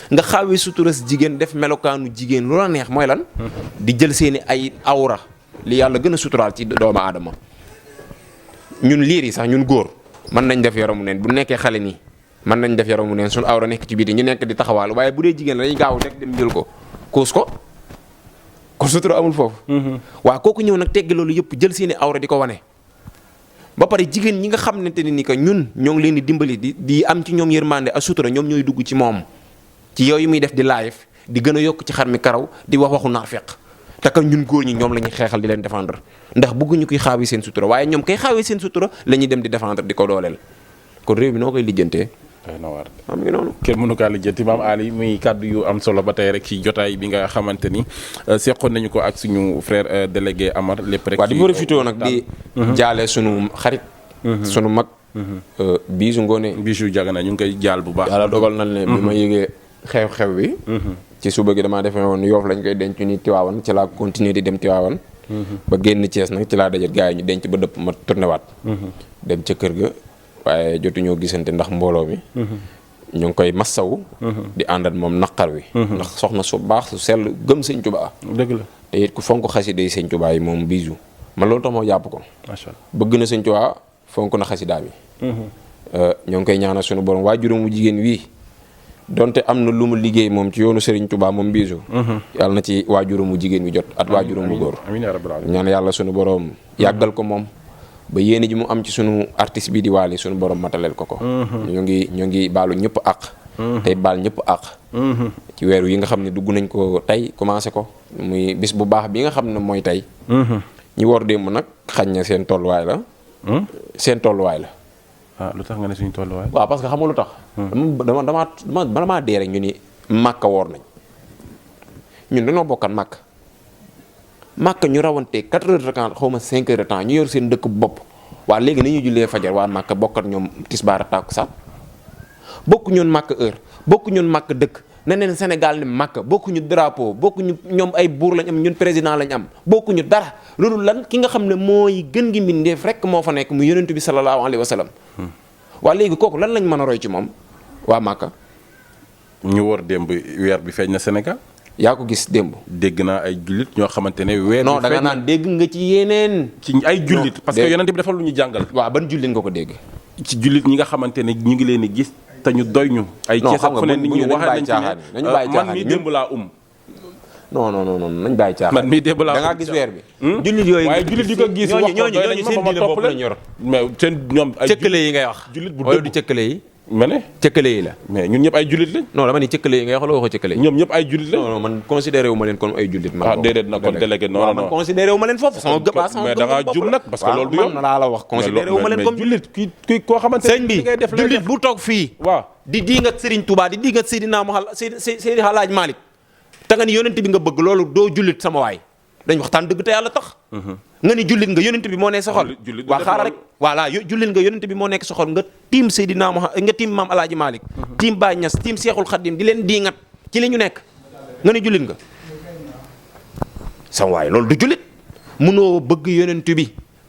nga xaawee sutura si jigéen def melokaanu jigéen lu la neex mooy lan. di jël seeni ay awra li yàlla gën a suturaal ci doomu aadama ñun liir yi sax ñun góor mën nañ def yaramu neen bu nekkee xale nii mën nañ def yaramu neen suñu awra nekk ci biir ñu nekk di taxawaalu waaye bu dee jigéen la dañuy gaaw rek dem jël ko kuus ko kon sutura amul foofu. waaw kooku ñëw nag teggi loolu yëpp jël seeni awra di ko wane. ba pare jigéen ñi nga xamante ne ni que ñun ñoo ngi leen di dimbali di am ci ñoom yërmande ak sutura ñoom ñooy dugg ci moom. ci yooyu muy def di live di gën a yokk ci xar mi karaw di wax waxu naafeq te ka ñun góor ñi ñoom la ñuy xeexal di leen défendre ndax bëgguñu koy xaawi seen sutura waaye ñoom kay xaawi seen sutura la ñuy dem di défendre di ko dooleel kon réew mi noo koy lijjantee. am ngi noonu kenn mënu kaa lijjanti Maam Ali muy kàddu yu am solo ba tey rek ci jotaay bi nga xamante ni seqoon nañu ko ak suñu frère délégué Amar lépp rek. waaw di profité nag di jaale sunu xarit. sunu mag. Bijou Ngoné. Bijou Jagana ñu ngi koy jaal bu baax. yàlla dogal na ne bi ma yëgee xew-xew bi. ci suba gi damaa defee woon Yoof lañ koy denc ni Tiwaawan ci laa continuer di dem Tiwaawan. ba génn Thiès nag ci laa dajet gars yi ñu denc ba dëpp ma tourné waat. dem ca kër ga waaye jotuñoo gisante ndax mbooloo mi. ñu ngi koy massawu. di àndat moom naqar wi. ndax soxna su baax su sell gëm sëñ Tuubaa. dëgg la te it ku fonk xasida yi sëñ Tuubaa yi moom Bijou man loolu tax moo jàpp ko. macha allah bëgg na sëñ Tuubaa fonk na xasida bi. ñoo ngi koy ñaanal suñu borom waajuram wu jigéen wii. donte am na lu mu liggéey moom ci yoonu Serigne Touba moom Bijou. yàlla na ci waajuram mu jigéen wi jot at waajuram mu góor. amiin yaa rabbal aalamiin ñaan yàlla sunu borom yàggal ko moom. ba yéene ji mu am ci sunu artiste bi di Wally sunu borom mataleel ko ko. ñu ngi baalu ñëpp àq. tey baal ñëpp àq. ci weeru yi nga xam ne dugg nañ ko tey commencé ko muy bis bu baax bi nga xam ne mooy tey. ñi war démb nag xañ na seen tolluwaay la. seen tolluwaay la. lu tax nga ne suñu tolluwaay. waaw parce que xam nga lu tax. damaa dee rek ñu ni Màkka woor nañ ñun dañoo bokkan Màkka ñu rawante 4 heures de temps xaw ma 5 heures de temps ñu yor seen dëkk bopp waa léegi nañuy jullee fajar waa Màkka bokkat ñoom tisbaar takkusaan bokku ñoon Màkka heure bokku ñoon Màkka dëkk neneen Sénégal ni Màkka bokkuñu drapeau bokkuñu ñoom ay buur lañ am ñun président lañ am bokkuñu dara loolu lan ki nga xam ne mooy gën gi mbindeef rek moo fa nekk mu yonent bi sallallahu alayhi wa sallam waa léegi kooku lan lañ mën a roy ci moom waa Màkka. ñu war démb weer bi feeñ na Sénégal. yaa ko gis démb. dégg naa ay jullit ñoo xamante ne weer. non da nga naan dégg nga ci yeneen. ci ay jullit parce que yonent bi dafa lu ñu jàngal. waaw ban jullit nga ko dégg. ci jullit ñi nga xamante ne ñu ngi leen di gis te ñu doy ñu. ay non Cees xam ak nga fu ne nit ñi waxee nañ ci ne man mii démb laa non nañ bàyyi caaxaan. man mii démb laa da ngaa gis weer bi. jullit yooyu waaye jullit yi ko gis wax ñooñu seen diine bopp lañ yor. mais seen ñoom ay cëkkale yi ngay wax. jullit bu wala dëgg du cëkkale yi. ma ne cëkkale yi la. mais ñun ñëpp ay jullit lañ. non dama ni cëkkale yi ngay wax la waxoo cëkkale yi. ñoom ñëpp ay jullit lañ. non man considéré wu ma leen comme ay jullit. man déedéet na kon délégué non non man considéré wu ma leen foofu. sama gëm mais da ngaa jum nag parce que loolu du yoon. man laa la wax considéré wu ma leen comme jullit ki koo xamante sëñ bi jullit bu toog fii. waaw di diingat Serigne Touba di diingat Seydina Muhammad Seydi Hadj Malick te nga ni yonent bi nga bëgg loolu doo jullit sama waay dañ waxtaan dëgg te yàlla tax. nga ni jullit nga yonent bi moo nekk sa xol. waa xaaral rek voilà jullit nga yonent bi moo nekk sa xol nga tiim Seydina Muhammad nga tiim maam Alaaji Malick. tiim Baye Niass tiim Seexul Xaddim di leen diingat ci li ñu nekk nga ni jullit nga. sama waay loolu du jullit mënoo bëgg yonent bi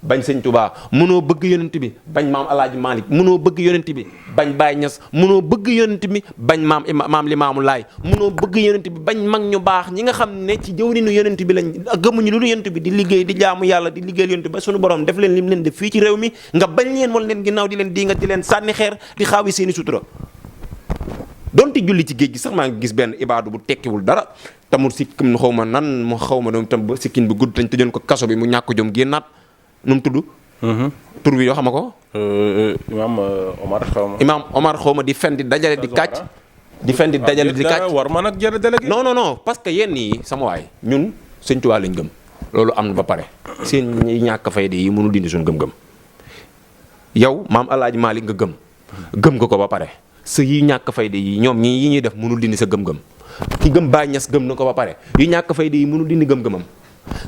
bañ sëñ Touba mënoo bëgg yonent bi bañ maam Alaaji Malick mënoo bëgg yonent bi bañ Baye Niass mënoo bëgg yonent bi bañ maam Limaamu Laay mënoo bëgg yonent bi bañ mag ñu baax ñi nga xam ne ci jëwriñu yonent bi lañ gëmuñu lu yonent bi di liggéey di jaamu yàlla di liggéeyal yonent bi ba suñu borom def leen lim leen def fii ci réew mi nga bañ leen wal leen ginnaaw di leen di nga di leen sànni xeer di xaawi seeni sutura donte julli ci géej gi sax maa ngi gis benn ibaadu bu tekkiwul dara tamul sikkim xaw ma nan mu xaw ma doom tam ba sikkin bi gudd tañ tëjoon ko kaso bi mu ñàkk jom génnaat nu mu tudd. tur bi yoo xam ko. imaam Omar xaw ma. imaam Omar xaw ma di fen di dajale di kàcc. di fen di dajale di kàcc war ma nag jërë délégué. non non non parce que yenn yi sama waay ñun Sëñ Tuubaa lañ gëm. loolu am na ba pare. seen ñi ñàkk fayda yi mënul dindi suñu gëm-gëm. yow maam El Hadj Malick nga gëm. gëm nga ko ba pare. sa yi ñàkk fayda yi ñoom ñii yi ñuy def mënul dindi sa gëm-gëm. ki gëm Baye Niass gëm na ko ba pare. yi ñàkk fayda yi mënul dindi gëm-gëmam.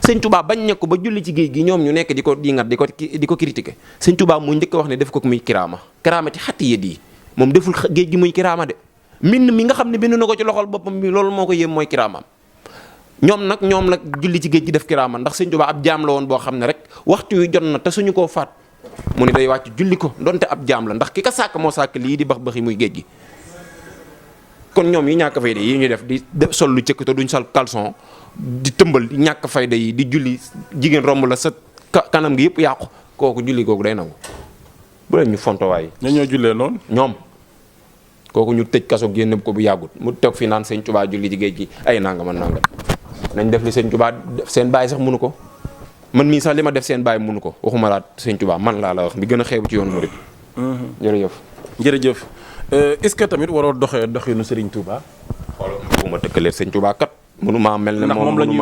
Sëñ Touba bañ ne ko ba julli ci géej gi ñoom ñu nekk di ko dingat di ko critiquer Sëñ Touba mu njëkk wax ne def ko muy kiraama ci xatti yët yi moom deful géej gi muy kiraama de mbind mi nga xam ne bind na ko ci loxol boppam bi loolu moo ko yéem mooy kiraamaam ñoom la julli ci géej gi def kiraama ndax Sëñ Touba ab jaam la woon boo xam ne rek waxtu wi jot na te suñu koo faat mu ne day wàcc julli ko donte ab jaam la ndax ki ka sàkk moo sàkk lii di bax muy géej gi kon ñoom yi ñàkk fayda yi ñuy def di sol lu cëkk te duñ sol caleçon di tëmbal di ñàkk fayda yi di julli jigéen romb la sa kanam gi yëpp yàqu kooku julli kooku day nangu bu leen ñu fontowaay ñoo jullee noonu ñoom kooku ñu tëj kaso génn ko bu yàggut mu toog fi naan Sëñ Touba julli ci géej gi ay nangam nañ def li Sëñ Touba seen baay sax mënu ko man mii sax li ma def seen baay mënu ko waxuma laa Sëñ Touba man laa la wax bi gën a xeebu ci yoonu murid jërëjëf est-ce que tamit waroo doxinu Serigne Touba xoolal bu ma tëkkalee Sëñ Touba kat mënumaa mel ne moom la ñuy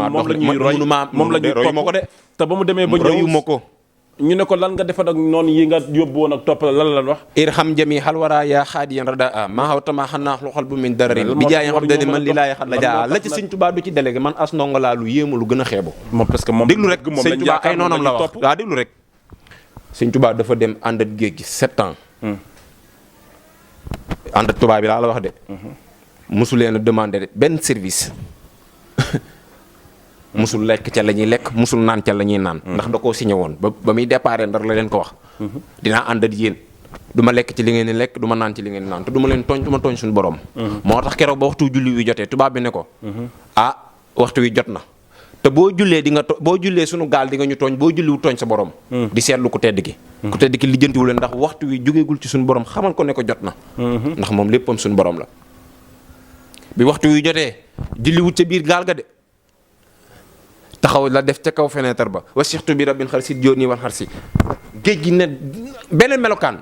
roy moom la ñuy roy ma ko de te ba mu demee ba royu ma ko ñu ne ko lan nga defa ak noonu yi nga yóbbu woon ak topp lan la wax irham jami xal waraa yaa xaadiyan rada maa xaw tamaa xannaa xol bu min dararin bi jaay xam dani man li laay xat la jaa la ci Sëñ Touba du ci délégué man as ndongo laa lu yéemu lu gën a xeebu moom parce que moom déglu rek Sëñ Touba ay noonam la wax waaw déglu rek Sëñ Touba dafa dem ànd ak géej gi 7 ans ànd ak tubaab bi laa la wax de mosu leen a demandé benn service musul lekk ca la ñuy lekk musul naan ca la ñuy naan ndax da koo signé woon ba muy déparé Ndar la leen ko wax dinaa ànd ak yéen du ma lekk ci li ngeen di lekk du ma naan ci li ngeen di naan te du ma leen tooñ du ma tooñ suñu borom moo tax keroog ba waxtu julli wi jotee tubaab bi ne ko waxtu wi jot na te boo jullee di nga boo jullee suñu gaal di nga ñu tooñ boo julliwu tooñ sa borom di seetlu ku tedd ki lijjantiwu leen ndax waxtu wi jógeegul ci suñu borom xamal ko ne ko jot na ndax moom léppam suñu borom la bi waxtu wi jotee julliwut ca biir gaal ga de taxaw la def ca kaw fenêtre ba wa sixtu bi rabbin xar si jóoni wan xar si géej gi ne beneen melokaan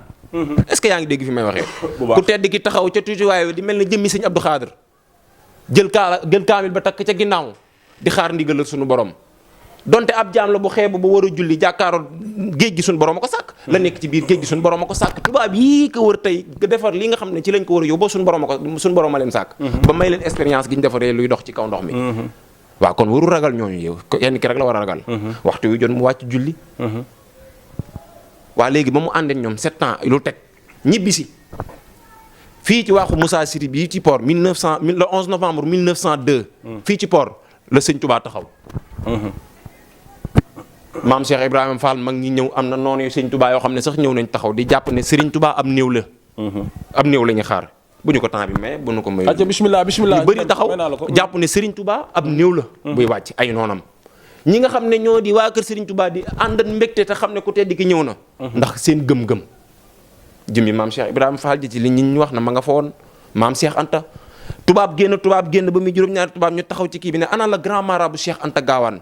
est-ce que yaa ngi dégg fi may waxee ku tedd ki taxaw ca tuutiwaay di mel ne jëmmi sëñ Abdou Khadr jël kaamil ba takk ca ginnaaw di xaar ndigal la suñu borom donte ab jaam la bu xeebu ba war a julli jàkkaaroo géej gi suñu borom a ko sàkk la nekk ci biir géej gi suñu borom a ko sàkk tubaab yii ko wër tey defar li nga xam ne ci lañ ko war a yóbboo suñu borom a leen sàkk ba may leen expérience gi ñu defaree luy dox ci kaw ndox mi waaw kon waru ragal ñooñu yow yenn ki rek la war a ragal waxtu wi jot mu wàcc julli waa léegi ba mu àndeen ñoom 7 ans lu teg ñibbisi fii ci waaxu Moussa Siri bii ci port le 11 novembre 1902 fii ci port la Sëñ Touba taxaw maam Cheikh Ibrahima Fall mag ñi ñëw am na noonu yu Sëñ Touba yoo xam ne sax ñëw nañ taxaw di jàpp ne Serigne Touba am néew la am néew la ñu xaar bu ñu ko temps bi mais bu ñu ko may bismillah ñu bëri taxaw jàpp ne Serigne Touba ab néew la buy wàcc ay noonam ñi nga xam ne ñoo di waa kër Serigne Touba di àndat mbégte te xam ne ku tedd ki ñëw na ndax seen gëm-gëm jëmmi maam Cheikh Ibrahima Fall ji ci li ñu wax na ma nga fa woon maam Cheikh Anta tubaab génn ba muy juróom-ñaari tubaab ñu taxaw ci kii bi ne ana la grand marabout Cheikh Anta Gaawaan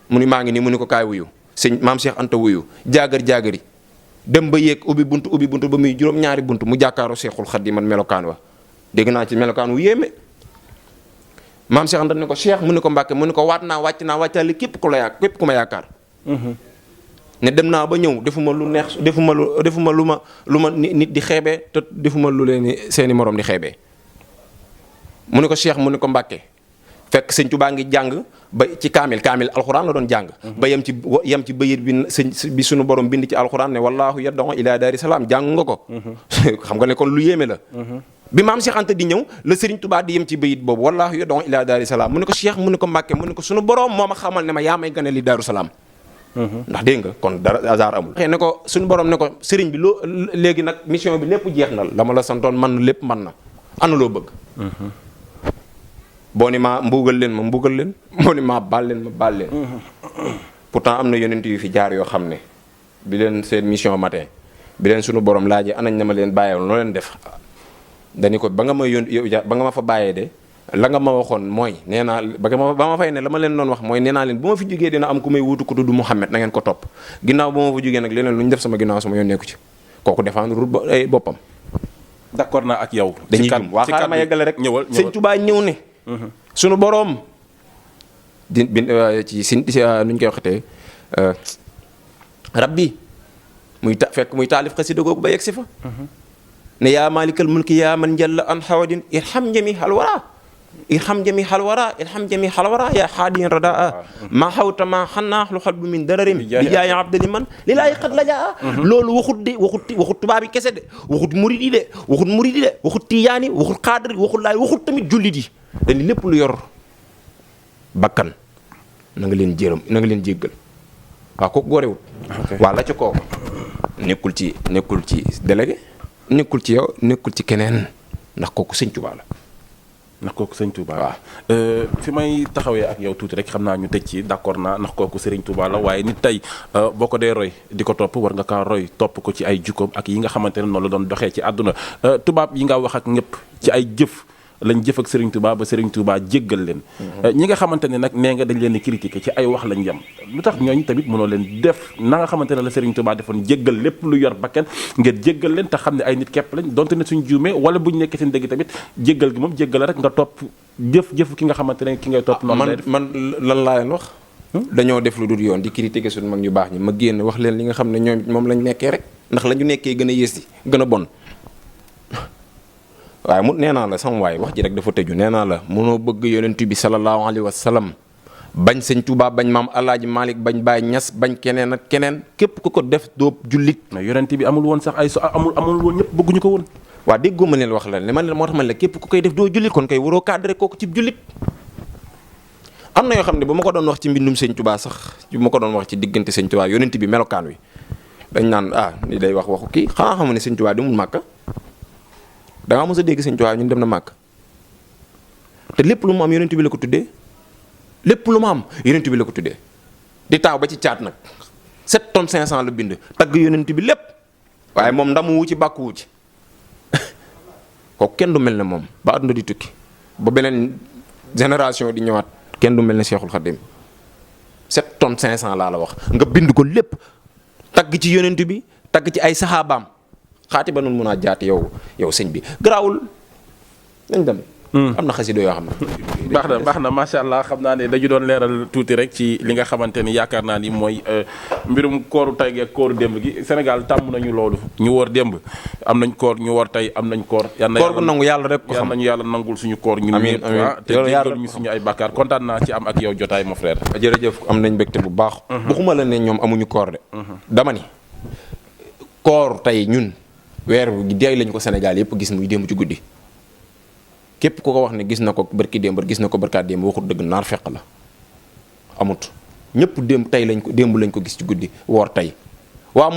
mu ni maa ngi nii mu ni ko kaay wuyu sëñ maam Cheikh Anta wuyu jaagari dem ba yéeg ubbi buntu ba muy juróom-ñaari buntu mu jàkkaaroo Seexul Xadiim man melokaan wa dégg naa ci melokaan wu yéeme maam Cheikh Anta ne ko Cheikh mu ne ko Mbàkke mu ne ko waat naa wàccaale képp ku ma yaakaar ne dem naa ba ñëw defuma lu neex defuma lu ma nit di xeebee te defuma lu leen seeni moroom di xeebee mu ne ko Cheikh mu ne ko Mbàkke fekk sëñ Tuubaa ngi jàng ba ci kaamil alxuraan la doon jàng ba yem ci bayit bi suñu borom bind ci alxuraan ne wallaahu yad'u ila daari salaam jàng nga ko xam nga ne kon lu yéeme la bi maam Cheikh Anta di ñëw la sëriñ Tuubaa di yem ci bayit boobu wallaahu yad'u ila daari salaam mu ne ko Cheikh mu ne ko Mbàkke mu ne ko suñu borom moo ma xamal ne ma yaa may gane li daaru salaam ndax dégg nga kon dara hasard amul xëy ne ko suñu borom ne ko sëriñ bi loo léegi nag mission bi lépp jeex na la ma la santoon man lépp man na ana loo bëgg boo ni maa mbugal leen ma mbugal leen boo ni maa baal leen ma baal leen pourtant am na yonent yu fi jaar yoo xam ne bi leen seen mission matin bi leen suñu borom laajee anañ na ma leen bàyyeewoon noo leen def dañu ko ba nga ma ba nga ma fa bàyyee de la nga ma waxoon mooy nee naa ba ma fay ne la ma leen doon wax mooy nee naa leen bu ma fi jógee dina am ku may wuutu ku tudd Muhammad na ngeen ko topp ginnaaw ba ma fa jógee nag leneen lu ñu def sama ginnaaw sama yoon nekku ci kooku défendre boppam d'accord naa ak yow dañuy jum waa xaaral ma yeggale rek sëñ Tuubaa ñëw ne sunu boroom di ci si nuñ koy waxatee rabbi fekk muy taalif xasida googu ba yegg si fa ne yaa maalikal mulki yaa man jalla an xawadin irham jami halwara irham jami halwara yaa xaadiyan radaa maa xawta maa xannaa lu xal bu min dararim bi jaay abdali man li laay xat la jaa loolu waxut tubaab yi kese de waxut murid yi de waxut tiyaani waxut xaadir waxut laay waxut tamit jullit yi dañu lépp lu yor bakkan na nga leen jéggal waaw kooku góorewut waaw la ca kooku nekkul ci délégué nekkul ci yow nekkul ci keneen ndax kooku sëñ Tuubaa la ndax kooku sëñ Touba la fi may taxawee ak yow tuuti rek xam naa ñu tëj ci d'accord naa ndax kooku Serigne Touba la waaye nit tey boo ko dee roy di ko topp war nga kaa roy topp ko ci ay jukkoom ak yi nga xamante ne noonu la doon doxee ci àdduna tubaab yi nga wax ak ñëpp ci ay jëf lañ jëf ak Serigne Touba ba Serigne Touba jéggal leen ñi nga xamante ne nag nee nga dañ leen di critiquer ci ay wax lañ yem lu tax ñooñu tamit mënoo leen def na nga xamante ne la Serigne Touba defoon jéggal lépp lu yor bakken ngeen jéggal leen te xam ne ay nit képp lañ donte ne suñ juumee wala buñ nekkee seen dëgg tamit jéggal gi moom jéggal la rek nga topp jëf ki nga xamante ne ki ngay topp noonu man lan laa leen wax dañoo def lu dul yoon di critiquer suñu mag ñu baax ñi ma génn wax leen li nga xam ne ñoom moom lañ nekkee rek ndax la ñu nekkee gën a yées yi gën a bon waaye mu nee naa la sama waay wax ji rek dafa tëju nee naa la mënoo bëgg yonent bi sallallahu alayhi wa sallam bañ sëñ Tuubaa bañ maam Alaaji Malik bañ Baay Ñas bañ keneen ak keneen képp ku ko def doo jullit. mais yonent bi amul woon sax amul woon ñëpp bëgguñu ko woon. waa déggoo ma leen wax la ne man moo tax man la képp ku koy def doo jullit kon koy waroo cadré kooku ci jullit. am na yoo xam ne bu ma ko doon wax ci mbindum sëñ Tuubaa sax bu ma ko doon wax ci diggante sëñ Tuubaa yonent bi melokaan wi dañ naan ni day wax waxu kii xanaa xam ne sëñ Tuubaa demul Màkka da ngaa mos a dégg sëñ Tuubaa ñun dem na màkk te lépp lu mu am yonent bi la ko tuddee lépp lu mu am yonent bi la ko tuddee di taaw ba ci caat nag 7 tonnes 500 la bind tagg yonent bi lépp waaye moom ndamu wu ci bàkku wu ci kooku kenn du mel ne moom ba àdduna di tukki ba beneen génération di ñëwaat kenn du mel ne Cheikhul Khadim 7 tonnes 500 laa la wax nga bind ko lépp tagg ci yonent bi tagg ci ay saxaabaam xaati ba noonu mun a jaati yow sëñ bi garaawul nañ dem. am na xasida yoo xam ne. baax na macha allah xam naa ne dañu doon leeral tuuti rek ci li nga xamante ni yaakaar naa ni mooy mbirum kooru tay gi ak kooru démb gi Sénégal tàmm nañu loolu ñu woor démb am nañ koor ñu woor tey am nañ koor. koor bu nangu yàlla rek ko xam nañu yàlla nangul suñu koor ñun ñëpp te jéggal ñu suñu ay bàkkaar kontaan naa ci am ak yow jotaay mon frère. jërëjëf am nañ mbégte bu baax. waxuma la ne ñoom amuñu koor de. dama ni koor tey ñun weer bi dee lañu ko Sénégal yëpp gis muy démb ci guddi képp ku ko wax ne gis na ko barki démb gis na ko barkaat démb waxut dëgg naar fekk la amut ñëpp démb lañ ko gis ci guddi woor tey waa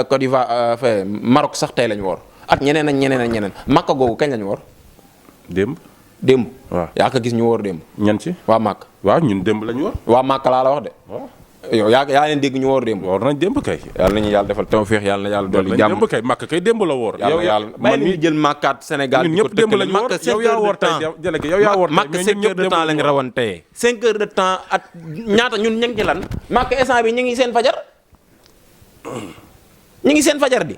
Côte d'Ivoire fa Maroc sax tey lañ woor ak ñeneen Makka googu kañ lañ woor démb waaw yaa ko gis ñu woor démb ñan ci waa Makka waaw ñun démb lañ woor waa Makka laa la wax de waaw yow yaa leen dégg ñu woor démb. woor nañ démb kay. yàlla nañu yàlla defal tawfeex yàlla na yàlla dolli jàmm démb kay màkk kay démb la woor. yàlla man mi jël màkkaat Sénégal ñun ñëpp démb lañ woor yow yaa woor tey jëleke yow yaa woor tey màkk 5 heures de temps lañ rawantee 5 heures de temps at ñaata ñun ñu ngi ci lan màkk instant bi ñu ngi seen fajar ñu ngi seen fajar di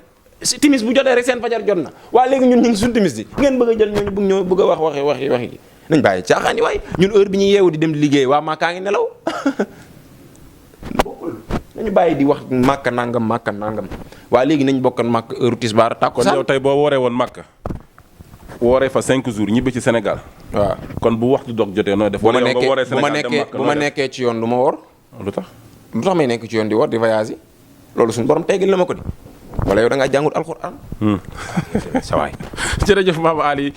timis bu jotee rek seen fajar jot na waa léegi ñun ñu ngi suñ timis di ngeen bëgg a jël ñooñu bëgg ñoo bëgg a wax waxi nañ bàyyi caaxaan yi waaye ñun heure bi ñuy yeewu di dem di liggéey waa Màkkaa ngi nelaw bokkul nañu bàyyi di wax Màkka nangam waa léegi nañ bokkan Màkka heure tisbaar tàkkusaan. kon yow tey boo wooree woon Màkka wooree fa 5 jours ñibbi ci Sénégal. waaw kon bu waxtu dog jotee nooy def. wala yow nga wooree Sénégal dem Màkka bu ma nekkee ci yoon du ma woor. lu tax may nekk ci yoon di woor di voyage yi loolu suñu borom teggil la ma ko di wala yow da ngaa jàngut alxuraan. sa waay jërëjëf Mame Ali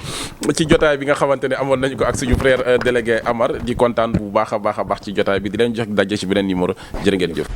ci jotaay bi nga xamante ne amoon nañu ko ak suñu frère délégué Amar di kontaan bu baax a baax ci jotaay bi di leen jox daje ci beneen numéro jërë ngeen jëf.